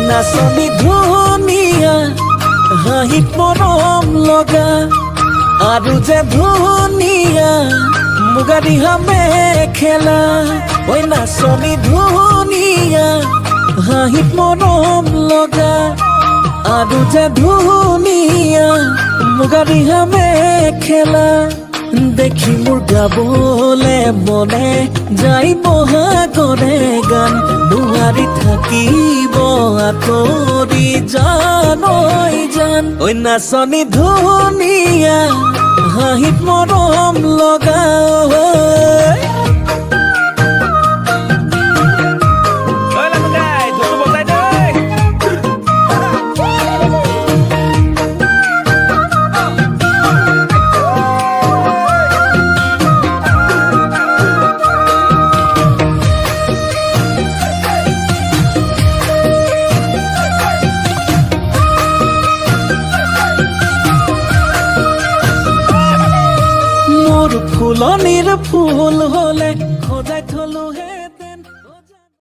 নাচনী ধুনীয়া হাঁহিত মৰম লগা আৰু যে ধুনীয়া মুগা ৰিহা মেখেলা। ঐ নাচনী ধুনীয়া হাঁহিত মৰম লগা আৰু যে ধুনীয়া মুগা ৰিহা মেখেলা। দেখি মোৰ গাবলে মনে যাই বহাগৰে গান, নোৱাৰি থাকিব আঁতৰি জান ঐ জান। ঐ নাচনী ধুনীয়া হাঁহিত মৰম লগা। ফুলনিৰ ফুল হলে সজাই থলো হে।